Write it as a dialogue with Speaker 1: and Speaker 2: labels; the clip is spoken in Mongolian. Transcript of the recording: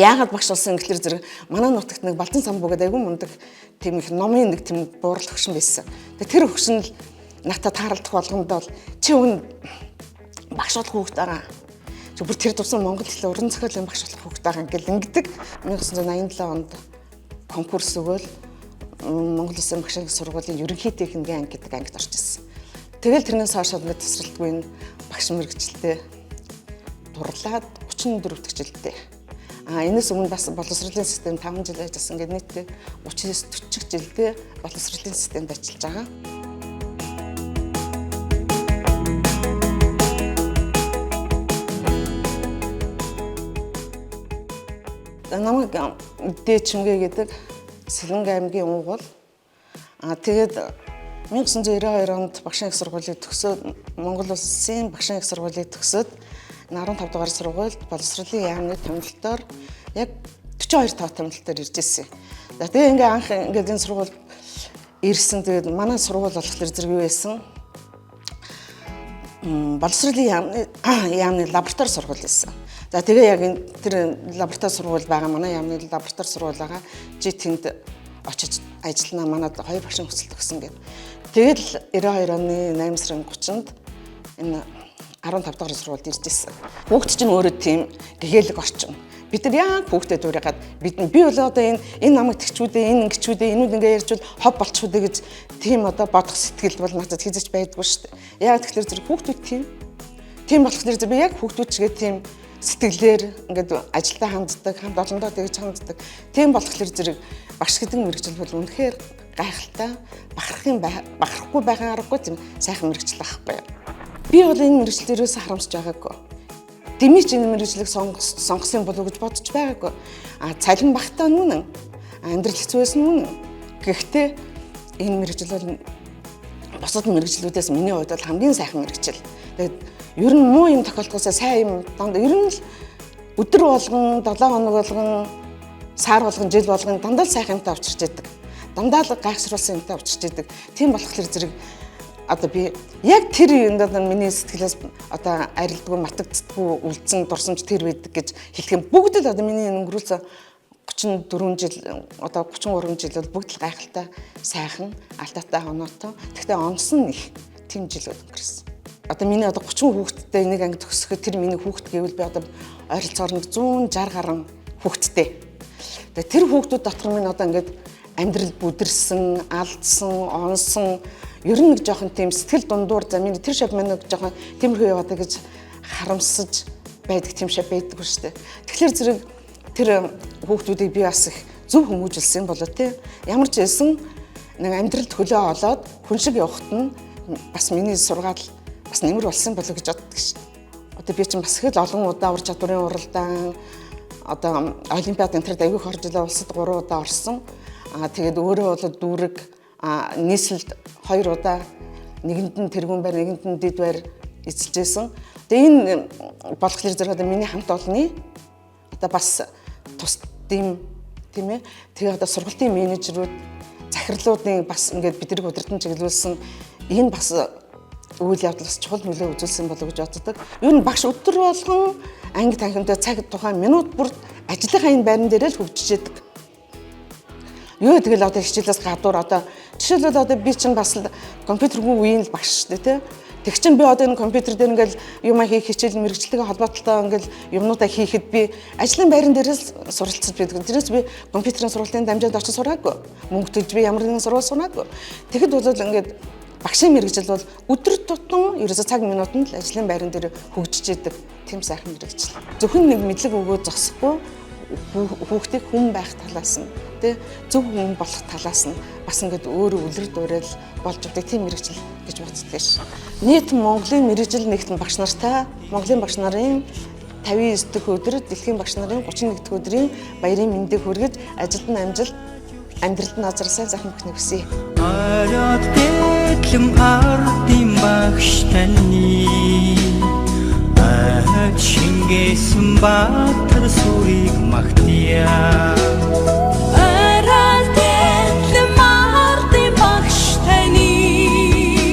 Speaker 1: Яагаад багш болсон гэхлээр зэрэг манай нутагт нэг Балдан самбуу гэдэг айгүй мундаг тийм их номын нэг тийм буурал хөгшин байсан. Тэгээ тэр хөгшин л надад тааралдах болгондоо бол чи өгн багш болох хүүхэд байгаа. Чи бүр тэр тусам монгол хэлээ уран зохиолын багш болох хүүхэд байгаа ингээл ингэдэг. 1987 онд конкурс өгөөл Монгол Улсын багшийн сургуулийн ерөнхий техникийн анги гэдэг ангид орж ирсэн. Тэгэл тэрнээс хойш ингээд тасралтгүй энэ багш мэргэжилтэд дурлаад 34 дахь жилдээ. А энэс өмнө бас боловсролын систем 5 жил ажилласан ингээд нийтдээ 39 40 жилдээ боловсролын системд ажиллаж байгаа. Намайг Дээчмгэ гэдэг Сэлэнг аймгийн уугуул. А тэгээд 1992 онд багшийн их сургуулийг төгсөөд Монгол Улсын багшийн их сургуулийг төгсөөд 15 дугаар сургуульд боловсролын яамны томилолтоор яг 42 тоо томилолтоор ирж ирсэн. За тэгээ ингээ анх ингээд энэ сургуульд ирсэн. Тэгээд манай сургууль болохоор зэрэг юу байсан? Боловсролын яамны лаборатори сургууль байсан. За тэгээ яг энэ тэр лаборатори сургууль байгаа, манай яамны лаборатори сургууль байгаа. Чи тэнд очиж ажиллана, манад хоёр багшийн хүсэлт өгсөн гэв. Тэгэл 92 оны 8 сарын 30-нд энэ 15 дахь сургуульд ирж ирсэн. Хүүхд чинь өөрөө тийм гэгээлэг орчин. Бид нар яг хүүхдэд дуурайгаад бид би бол одоо энэ намайг тэгчүүдээ, энэ ингэчүүдээ, энүүд ингээ ярьжвал хоб болчихгүй гэж тийм одоо бодох сэтгэл бол надад хизэж байдгүй шүү дээ. Яг тэгэхээр зэрэг хүүхдүүд тийм. Тийм болохоор зэрэг би яг хүүхдүүд чигээ тийм сэтгэлээр ингээд ажилдаа ханддаг, хамт олондоо тэгж ханддаг. Тийм болохоор зэрэг багш гэдэг мэргэжил бол үнэхээр гайхалтай, бахархгүй байгаа аргагүй тийм сайхан мэргэжил байхгүй юу. Би бол энэ мэргэжил дээрээс харамсаж байгаагүй. Дэмий ч энэ мэргэжлийг сонгосон болов гэж бодож байгаагүй. А цалин багтаа нүнэн, амьдрал хэцүү байсан нүнэн. Гэхдээ энэ мэргэжил бол бусад мэргэжлүүдээс миний хувьд бол хамгийн сайхан мэргэжил. Тэгээд ер нь муу юм тохиолдохоос сайн юм дандаа ер нь л өдөр болгон, 7 хоног болгон, сар болгон, жил болгон дандаа л сайхан юмтай учирч идэг. Дандаа л гайхшруулсан юмтай учирч идэг. Тийм болохоор зэрэг одоо би яг тэр юмдаа миний сэтгэлээс одоо арилдгүй, матагддаггүй үлдсэн дурсамж тэр байдаг гэж хэлэх юм. Бүгд л одоо миний өнгөрүүлсэн 34 жил, одоо 33 жил бол бүгд л гайхалтай, сайхан, алдаатай, оноотой. Гэхдээ онсон их тийм жилүүд өнгөрсөн. Одоо миний одоо 30 хүүхэдтэй нэг анги төгсөхөд тэр миний хүүхэд гэвэл би одоо ойролцоогоор нэг 160 гаруй хүүхэдтэй. Тэгээ тэр хүүхдүүд дотор минь одоо ингээд амьдрал бүдэрсэн, алдсан, онсон, ер нь нэг жоохон тийм сэтгэл дундуур за миний тэр шав маань нэг жоохон тиймэрхүү яваад гэж харамсаж байдаг тийм шав байдаггүй шүү дээ. Тэгэхээр зэрэг тэр хүүхдүүдийг би бас их зөв хүмүүжүүлсэн болоо тий. Ямар ч байсан нэг амьдралд хөлөө олоод хүн шиг явахт нь бас миний сургаал бас нэмэр болсон болоо гэж боддог шин. Одоо би чинь бас их л олон удаа ур чадварын уралдаан одоо олимпиад энэ төрд аягүй хорж илээ улсад 3 удаа орсон. Аа тэгээд өөрөө бол дүүрэг нийслэлд 2 удаа нэгэнд нь тэргүүн байр, нэгэнд нь дэд байр эзэлж байсан. Тэгээ энэ болохоор зэрэг одоо миний хамт олонны одоо бас тус дэм тийм ээ. Тэгээ одоо сургалтын менежерүүд, захирлуудын бас ингээд биднийг удирдан чиглүүлсэн энэ бас үйл явдал бас чухал нөлөө үзүүлсэн болов гэж боддог. Ер нь багш өдөр болгон анги танхимдаа цаг тухайн минут бүр ажлынхаа энэ байран дээрээ л хөгжиж идэг. Юу тэгэл одоо хичээлээс гадуур одоо жишээлбэл одоо би чинь бас компьютергүй үеийн л багш шүү дээ тий. Тэг чинь би одоо энэ компьютер дээр ингээл юм хийх хичээл мэргэжилтэйгээ холбоотой ингээл юмнуудаа хийхэд би ажлын байран дээрээс суралцаж байдаг. Тэрнээс би компьютерийн сургуулийн дамжаад очиж сураагүй. Мөнгө төлж би ямар нэгэн сургууль сураагүй. Тэгэхэд бол ингээд багшийн мэргэжил бол өдөр тутам ерөөсөө цаг минутанд л ажлын байран дээр хөгжиж идэг тийм сайхан мэргэжил. Зөвхөн нэг мэдлэг өгөө зогсохгүй хүүхдийг хүн байх талаас нь тий зөв хүн болох талаас нь бас ингээд өөрөө үлрэр дуурайл болж өгдөг тийм мэргэжил гэж боддог ш. Нийт Монголын мэргэжил нэгтэн багш нартай Монголын багш нарын 59 дэх өдөр, дэлхийн багш нарын 31 дэх өдрийн баярын мэндийг хүргэж ажилд нь амжилт, амьдралд нь азар сайн сайхан бүхнийг хүсье.
Speaker 2: Оройд дэтлэм ардын багш таны шингээсэн баатар сүрийг магтъя.